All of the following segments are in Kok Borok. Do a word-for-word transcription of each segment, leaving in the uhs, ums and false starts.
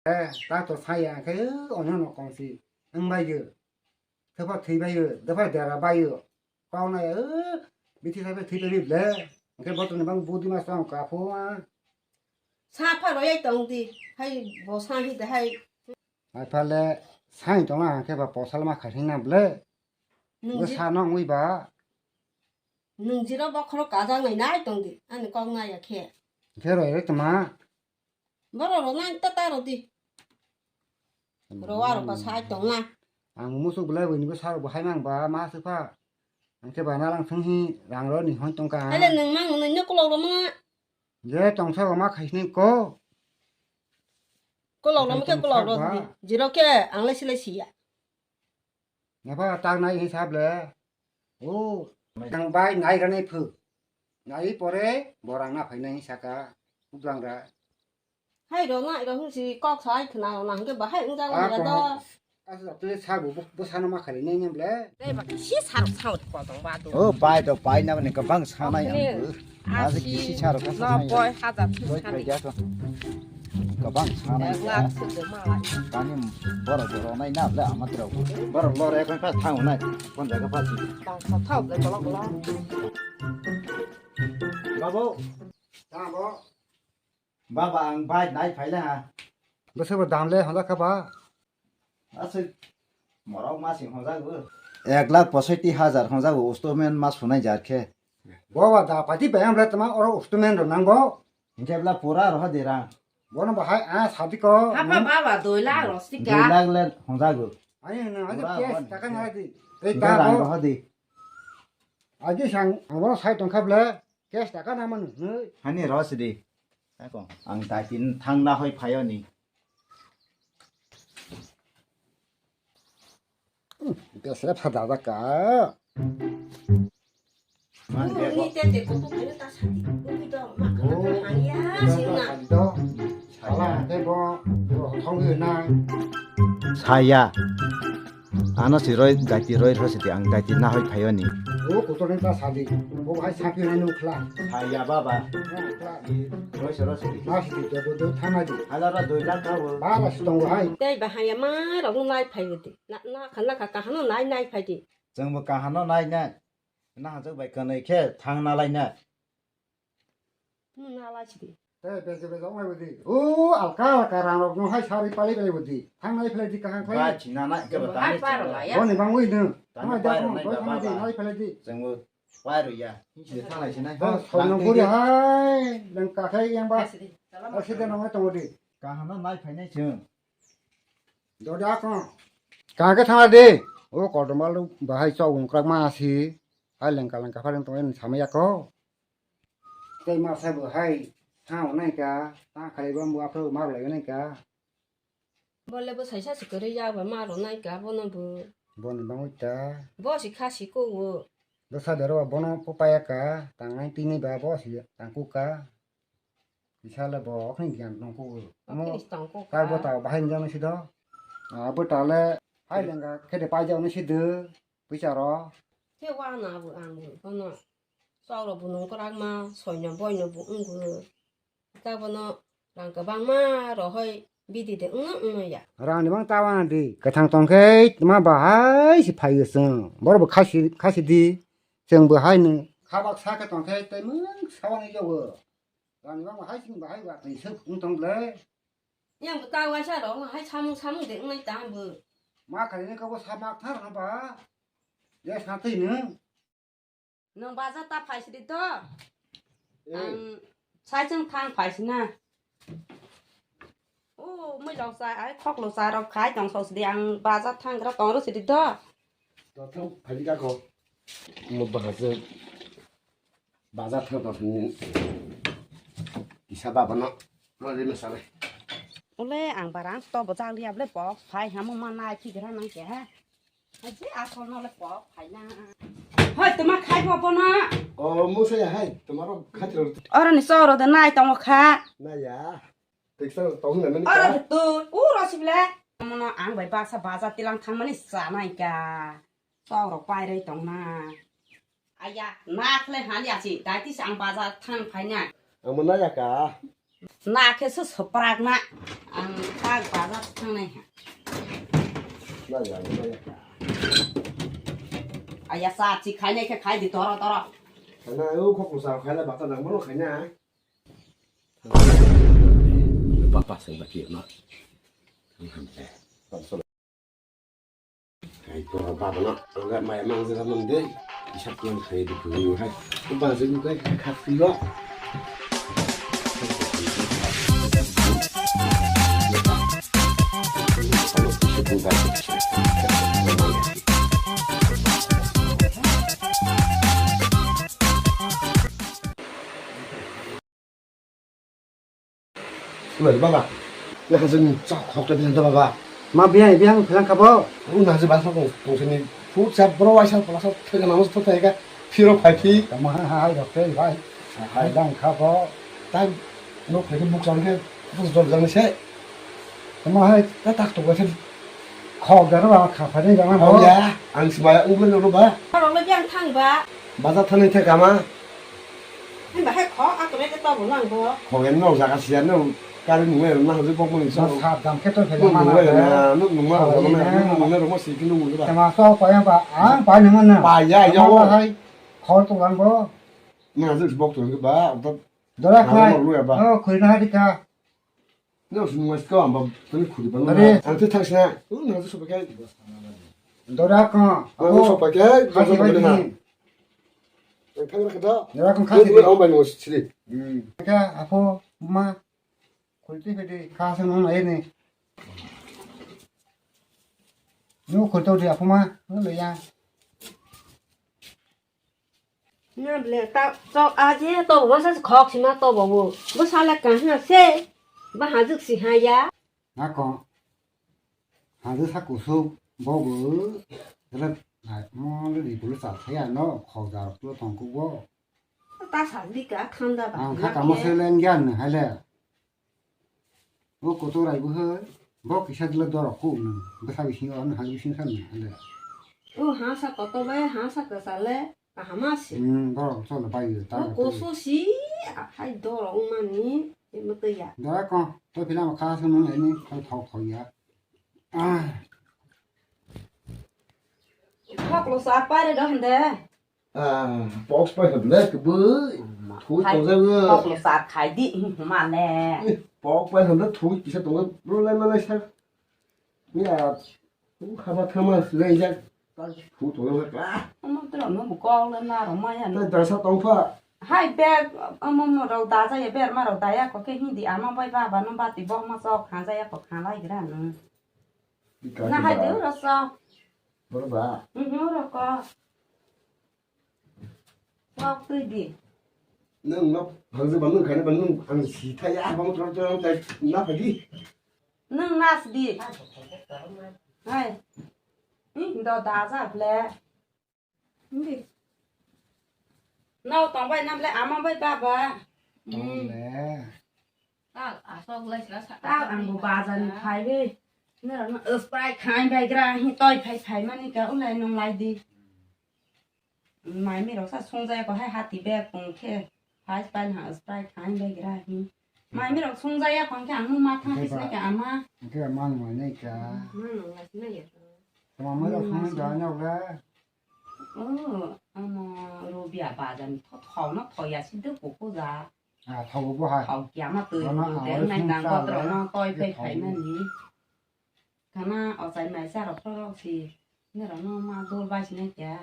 Eh, ta to saya khe, o, ono no kongsi. Wng bai yo. Thapa thwi bai yo. Dapha dera bai yo. Kau na yo. Bithi sai thwi bai ble. Ke botol ni bang budi mas tong ka phu ma. Sa pha roi tong di. Hai bo sa hi de hai. Hai pha le sai tong na khe ba posal ma kha hing na ble. Nung ji- sa nong wi ba. Nung jiro bokhoro kajak nai nai tong di. Ani kok na ya khe. Khe roi roi tma. Borok rok nang ta ta rw di. Rowa rok ba sai tong na. Ang musuk belai bini bo sarok bo hai mang ba ma se pha. Ang khe ba nalang thung hi rang ro ni hon tong ka. Hele nung mang nung no kolok ro ma. Je tong sa ma khai sini ko. Kolok ro ma khe kolok ro di. Jiro khe ang lai silai siya. Napa tak nai hisab le. O, ang bai nai rani phu. Nai pore borang na phainai saka. Ubrang ra. Hai ro nai ro hung si kok sai khna ro nang ke bahai wng jang ya do. Asa tu sa bu bu sa no ma khali nai nyam le. Dai ba si sar sa ko tong ba do. O bai do bai na ni kabang sa nai ang. Aji kisi charo ka sa nai. Noboi hajar. Doi khlai dia to. Kabang sa nai. Ek lakh se de ma la. Tani borok borok nai na le ama tro. Borok lore kon pa thang nai. Kon jaga pa si. Tang sa thau le kolok kolok. Babu. Tang bo. Baba ang bai nai phai le ha. Bwswk bo dam le honda kha ba. Aswk morok masing honjago. Ek lakh posoiti hajar honjago, ustomen ma sunai jar khe. Boba da pati bayam le tama oro ustomen ro nangbo. Hinkhe bla pura roha de rang. Bono bahai a sadi ko. Hapa baba doi lakh ro sika. Doi lakh le honjago. Ani na aja pura cash hon taka na di. Ei ta rang roha de. Aji sang abo sai tongkha ble cash taka na manu. Hani ro sidi. Ako ang daitin thangna hoi phayo ni. Bese phada da ka. Man de ko. Ni te te ko ko ta sati. Ko to ma ka ma ka ya sing na. Sala te bo thong na. Saya. Ano si roi daiti roi rho sidi ang daiti nahoi phaio ni. O kutor ni ta sadi. Bo hai sapi na nu khla. Phaiya baba. Roi se roi sidi. Na sidi do do do thana di. Hala ra doi lakh ka bo. Bara si tongo hai. Tei bahaya ma rok nai phai di. Na na khana ka kahano nai nai phai di. Chwng bo kahano nai nai. Na hajak bai kanai khe thang na lai na. Nwng na lai sidi. Tei beje beje wnglai bwdi. O alka alka rang rok nwng hai sari pali bai bwdi. Thangnai phlai di kaham khlai. Ba china na ke ba tani. Boni bangwi nwng. Thangnai bai rok nai baba. Nai phlai di. Chwng bo pai rw ya. Sini thangnai sinai. Soino guri hai nwng kakhai yang ba. Aside nwng tongo di. Kaham no nai phainai chwng. Dodi akon. Kaham khe thangla di. O kodomal bahai chok wngkrak ma si. Hai lengka lengka pha nwng tongwi samaya ko. Tei masa bo hai ha hwnai ka, ta khalai bo ambo aphuru ma rwlai hwnai ka. Bo le bo saisa se kwrwi ya, bo ma rwnai ka, bono bo. Boni bangwi ta. Bo si kha si ko o. Bwsa bero ba bono po paya ka, tangnai tini ba bo si tang ku ka. Kisa le bo okhni gyan tong ku o. Okhni tong ku ka. Kar bo ta bahai jang si do. A bo ta le hai lengka khe de pai jang si do. Puisa rw. Khe wana bo ang bo bono. Chok rok bo nwng kwrak ma, soino boino bo wngo. Ta bono rang kwbangma rohoi bidi de wngno wngno ya. Rang ni bang ta wana di, kwthang tong khe tma bahai se phaio chwng. Borok bo khasi, khasi di, chwng bo hai nwng. Kha baksa khe tong khe tei mung sa wana yogo. Rang ni bang bahai sing bahai ba twi se wng tong le. Yang bo ta waisa rok hai samung samung de wngnai ta bo. Ma khaini kabo sa mak thar haba. Ya sa twi nwng. Nwng bazar ta phai sidi to. Ang sai chwng thang phai sina. O mui lok sa ai khok lo sa rok khai tong so sidi ang bazar thang gra tong ro sidi to. To thang phai ka ko. Mo bazar. Bazar thang tong sini. Kisa baba no. Mo le masale. Ule ang barang to bo jang liya ble pok phai hamu ma nai khi gra nang ke ha. Aji asol no le pok phai na. Hoi tuma khai bo bo na. O musa ya hai tuma ro khatro. Oro ni soro de nai tong kha. Na ya. Teksa tong na mani. Oro ka. Tu u ro sible. Mono ang bai baksa bazar tilang thang mani sa nai ka. Chok rok pai roi tong na. Aya, na khle han ya si, dai ti ang bazar thang phai na. Ang mo na ya ka. Na khe se soprak na. Ang ta Bazar thangnai ha. Aya sa chi khainai khe khai di toro toro. Khaina o khok sa khaina bata nang bono khaina. Papa sing baki ma. Hai, borok babono ang maya mangjak mande, isap tong khai di phuru hai. Ba jeng kai kha phiro. Weh, baba. Nang jeng chok khok ta bilang ta, baba. Ma biang, biang phelang kha bo? Nang jeng basa kong, kong sini food sa bro waisa pala sa thega namus to thega. Phiro phai phi. Tamo hai, hai, rok tei, hai. Hai dang kha bo. Tai no phai ke buk jang ke, buk jang jang se. Tamo hai, ta tak to waisa. Khok da ro ba, kha phai ding jang na bo. Oh ya, ang si ba, ung le ro ba. Ro le biang thang ba. Baza thani the kama. Himba hai khok, a kore ke to bo nang bo. Khok en no jaga siya no, kari nung le na haju bok mani so. Sa dam khe to phela. Nung mana nung le na, nung nung ma haju na, nung nung le ro ma si ki nung le ba. Tama so pa ya ba, ang pa ni mana. Pa ya yo. Hai khok to lang bo. Na haju bok to ba, to. Dora khai. Lu ya ba. Oh, khoi na di ka. No, si nung mas ko amba tani khudi bang. Are. Ang te thang sina. U na so pakai. Dora ko. Ang so pakai. Khasi bai ni. Ang thang ra kata. Dora ko khasi. Ang bai no sili. Hmm. Ka apo ma. Khulti khudi khasi no nai ni. No khulto di apo ma. No le ya. Na ble ta chok a je to bo sa khok sima to bo bo. Bo sala ka ha se. Ba ha juk si ha ya. Na ko. Ha juk sa kusuk bo bo. Dala mo le di bulu sa sa ya no khok jar tu tong ku bo. Ta sa di ka khanda ba. Ang kha kamo se leng gyan hai le. O kotor ai bo hai, bo kisa dile dorok kuk nung, bwsa bisingo, ano hai bisingo sa nung, hande. O ha sa kotor bai, ha sa kwsa le, kaham se. Hmm, dorok cholo bai yo, ta. O koso si, hai dorok wngmani, tei mwtwi ya. Dora ko, to phila ma kha sa nung ani, thok thok ya. Ah. Thok lo sa pare do hande. Ah, box pai hwnle kwbwi. Thui tongjak o. Koklo sa khai di, huma le. Box pai hwnle thui kisa tongo, bro lai malai sa. Ya, u haba thama lai jak. Thui tongjak. Omo tro no bu kok le na ro ma ya. Tei dasa tongpha. Hai bag, omo mo ro da ja ya, ber ma ro da ya ko khe hindi ama bai baba no bati bo ma sok kha ja ya ko kha lai gra no. Na hai de ro sok. Bro ba. Mhm ro ko. Kok twi di. Nwng no phangsa ba nwng khaina ba nwng ang si thaya ba mo tro tro tai na pha di. Nwng nas di. Hai. Ni do da ja ble. Ni. Nau tong bai nam le ama bai baba. Tong le. Ta asok lai sila sa. Ta ang bo bazar ni phai bi. Nera no spray khai bai gra hi toi phai phai mani ka ulai nung lai di. Mai mi rok sa sung jaya ko hai hati bag kung khe. Phai phai na spray khai bai gra hi. Mai mi rok sung jaya ko khe ang ma thang khe sini ka ama. Khe ma nung lai ka. Ma nung lai sini ya. Tama mai rok sung jaya nai le. Oh, amo rubia bazar ni tho tho no tho ya si de ko ko ja. Ah, thogo bo hai. Thok ya ma twi. Bono rung ang teng nai sung nang sa botro le. No toi phai phai mani. Kana ochai mai sa rok rok si. Nero no ma dol bai sinai kya.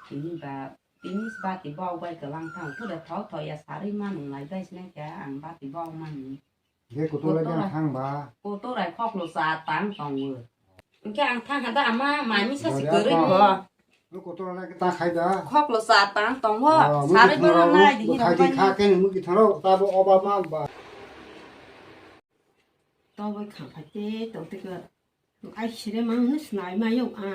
Tini ba, tini ba ti bau bai kwlang thang. Pura thok thok ya sarui ma nung lai bai sinai kya. Ang ba ti bau mani. Ge kutu lai Kutu jang lai. Thang ba. Kutu lai khok lo sa tang tong wo. Hwnkhe ang thang hada ama mai misa si kwrwi bo. Nung kotor na kita khai da. Khok lo sa tang tong bo. Oh, sarwi mui bono kitharo, nai di hino khai di bai. Kha khe mui kitharo, ta bo oba ma ba. To bai khang khai te, to te ka. Ai sire mang ni snai ma yo a.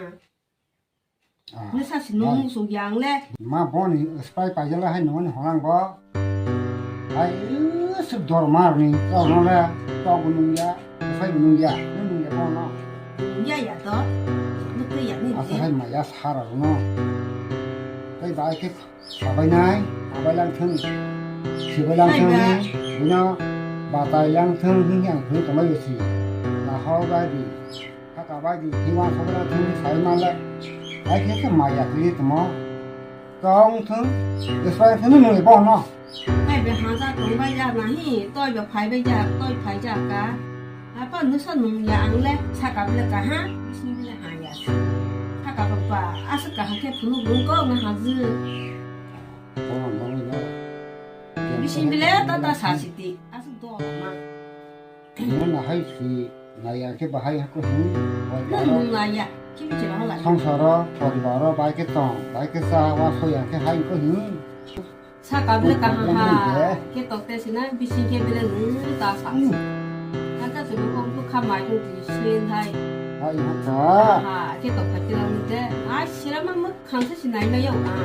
Ah. Ni sa si nung su yang le. Ma boni spray pa jala hai nung ni horang bo. Hai, eh, se dor mar ni, to no le, to bo nung ya, spray bo nung ya, nung ya bo no. Ya ya to. Nung te ya ni. Asa hai ma ya sara no. Tai bai ke sabai nai, sabai lang thung. Sibai lang thung ni, bino batai lang thung ni yang thung to mai si. Na Bai di, kaka bai di, hiwa sabra thung sai male. Ai khe khe maya kli tmo. Tong thung, desai thung ni mui bo no. Ai be haja tong bai ja nahi, toi be phai bai ja, toi phai ja ka. Apa nusa nung ya ang le, saka bile ka ha, bising bile ha ya. Saka ba ba, asa ka ha khe phunu bung ko na haji. Bising bile ta ta sa siti, asa do ma. Nang hai si naya khe bahai ha ko hin. Nang nung naya, kimi chira hala. Sangsaro, poribaro, bai khe tong, bai khe sa, wa so ya khe hai ko hin. Saka bile kaha ha, khe tok te sina, bising khe bile nung ta sa. Kaka sini ko bu kha mai ko di sin hai. Hai ha ka. Ha, khe tok ka tira nung te, ai sira ma muk khang sa sinai na yau ka.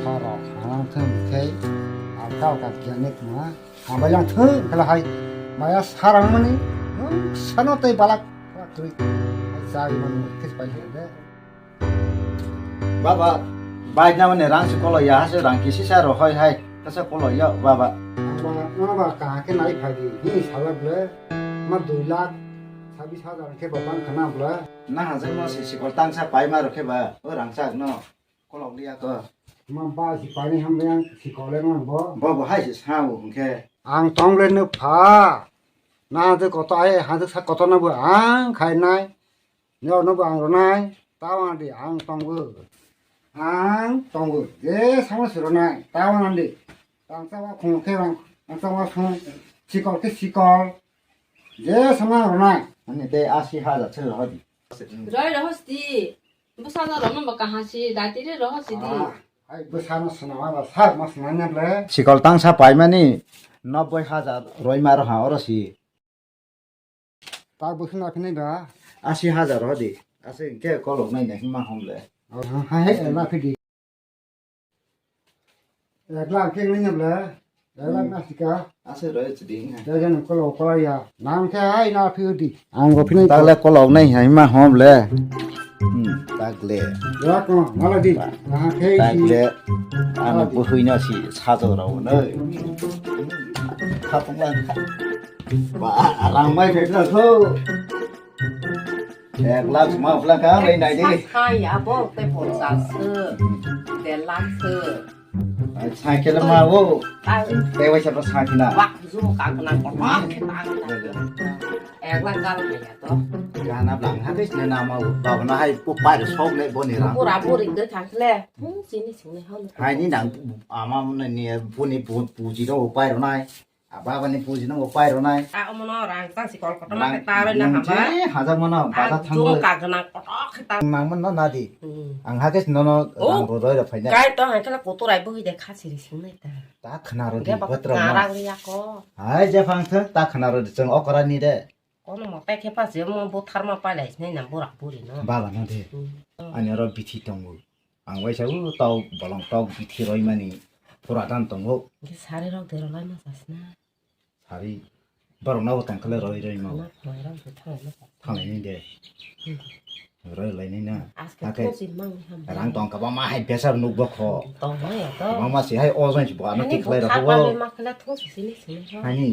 Sara khang thum khe, a kau ka kya ne tma. Hambai lang thung khala hai maya sarang mani, hmm, sano tei balak, balak twi. Hai chai mani kis pai le de. Baba, bai na mani rang si kolo ya, hase rang kisi sa ro hoi hai, kasa kolo ya, baba. Ang ba, no ba ka ke nai phai di, hi sala ble, ma dui lakh sabis hajar ke ba bang kana ble. Na hajai mo si sikol tang sa pai ma ro khe ba, o rang sa no. Kolok liya to. Ma ba si pani ham yang si kole ma bo. Bo bo hai si sao hwnkhe. Ang tong le no pha. Na de koto ai ha de sa koto na bo ang khai nai. Neo no bo ang ro nai. Ta wa di ang tong bo. Ang tong bo. Je sama si ro nai. Ta wa di. Tang sa wa khung khe bang. Ang sa wa khung. Sikol khe sikol. Je sama ro nai. Ani de asi hajar se ro di. Roi ro hosti. Bwsano romno bo kaha si, daitiri roho si di. Ah, hai bwsano swnama ba sak ma swnanya ble. Sikol tangsa paimani nobboi hajar roima roha oro si. Tak bwswk na phinai ba? Asi hajar roho di. Asi hwnkhe kolok nai nai ma hom le. Oh, hai, hai, na phidi. Ek lakh khe nini ble, ek lakh na sika. Ase roi chidi. Jaga nang kolo kolo ya. Nang khe hai na phi di. Ang go phini. Tagle kolo nai hai ma hom le. Hmm, tagle. Ya ko, mala di. Nang khe si. Tagle. Ano buhui na si sajo rao no. Khapung lang. Ba, rang mai thai na so. Ek lakh ma pla ka nai nai di. Sa ya bo te ponchas se. Der lakh se. Ai, cycle ma wo. Ai. Te wai sa cycle na. Wak ju ka ka na ko ma ke ta ka. Ek lakh gal hai ya to. Gana blang ha de na ma wo. Ba na hai pu pai sok le bo ni ram. Pura puri de thang le. Pu sini sini ha. Hai ni nang ama mun ni pu ni pu pu ji ro pai ro nai. A baba ni puji no pai ro nai. A omo no rang ta si kol kotor ma ta ro na hama. Hajar mano bata thang jo ka gana kotor khita. Mang man no na di. Hmm. Ang ha ke no no rang ro roi ro phai na. Kai to han kala kotor ai bo hi de kha siri sung nai ta. Ta khna ro di batra ma. Rang ya ko. Hai je phang thang ta khna ro di chang okra ni de. Kono mo tai khe pa se mo bo thar ma pai lai sinai na bura buri no. Baba no de. Hmm. Ani ro bithi tongo. Ang waisa u tau bolong tok bithi roimani pura dan tongo. Hwnkhe sari rok de rwlai ma sasna. Sari borok no tong khle roi roi ma. Khana khwlai rok de thanglai ma sasna. Thanglai ni de. Hmm. Roi lai ni na. Aske hake thosi mang ham. Rang tong kaba ma hai besar nuk bo kho. Tong ma ya to. Ma ma si hai o jong si bo ano tik lai rok bo. Ani bo kha pa le ma khle thosi sini sini ha. Ani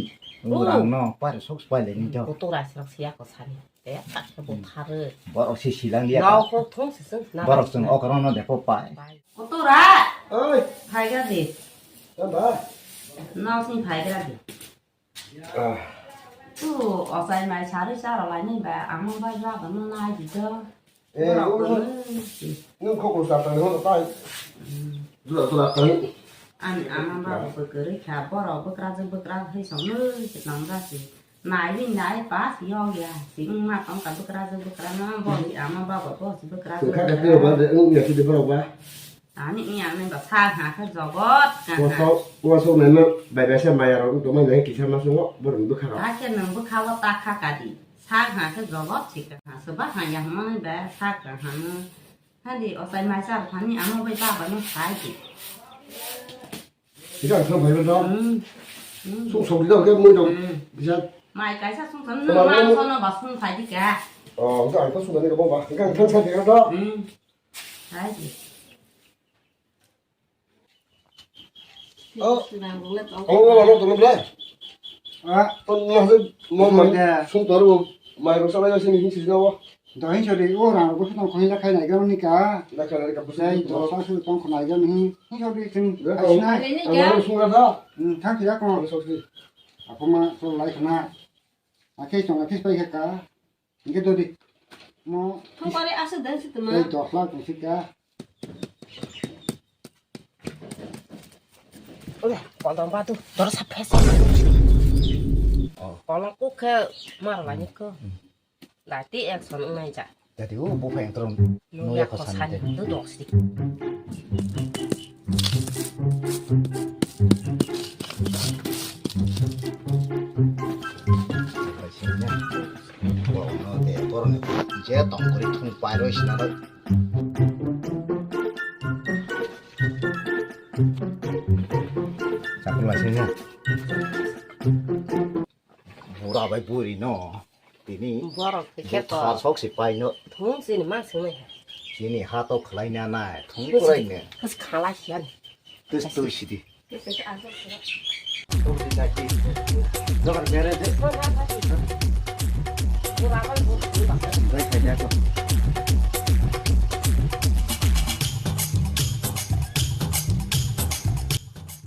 u rang no pare sok pai le ni to. Kotor asrok siya ko sani. Te tak se bo thare. Borok si silang liya. Nao ko thong si sung na. Borok sung okra no depo pai. Kotora. Oi. Phai ga di. Ba. Nao sing phai ga di. Ah. Tu osai mai sari sara lai ni ba, amang bai ba ba no nai di do. Eh, borok ko no. Nung kho ko sa ta no pai. Dura dura ta. Ani amang ba ko kere kha borok bwkra jwk bwkra hai song no nang da si. Nai di nai pas yong ya, si wng ma tong ka bwkra jwk bwkra no, bo si ama ba bo, bo si bwkra jwk. Kha kha bwkra. Tei ba de wng ya si de borok ba. Ani wng ya nai ba sa ha kha jogot ka ha. Waso, waso nai ma bai bai sa maya rok wng tong ma nai kisa ma sungo borok ni bwkha rok. Ta khe nang bwkha o ta kha ka di. Sa ha khe jogot si ka ha. Soba ha ya hwnma nai ba sa ka ha no. Ha di osai mai sa rok hani ama bai ba ba no sai di. Hingke ang thang phai rw dok. Hmm. Hmm. Sung sok di dok, hingke mui dok. Hmm. Bisa. Mai kaisa sung thang, tama nang nang sono ba sung phai di ka. Oh, hingke ang to sung thang ni dok ba. Hingke ang thang sai phai rw dok. Hmm. Hai di. Oh. Sung nang rw le tong. Oh, oh, oh, tong le. Ah, to na se mo man. Sung thang rw. Mai rok salai sini hin sini o. Dohin sori o rang rok tong khoi la khai nai gam ni ka. La khai nai ka busu. Sai do sa su tong khoi nai gam ni. Hin sori sing. Ai sinai. Ang sung ra tha. Hmm, thang ya ko. Ang sori. Apa ma so lai khna. Akhir chong akhir pai ka. Hingke dodi. Mo. Thong kore aswk dan si tuma. Tei dos lakh tong sika. Oye, kolong batu, dor sa phes. Oh. Kolong kok khe mar lani ko. Hmm. Dati action nai ja. Dati o bo phai trom. No ya ko san. Tu dos di. Borokno de, borokni je tong kori thung pairoi sinaroi. Chakul lai sini. Bura bai buri no. Tini borok khe butha sok si pai no. Thung sini ma sini. Sini ha to khlai na nai. Thung kurai ne. Kas khala sian. Tus tu sidi. Jogar mere de. Bai khai ja to.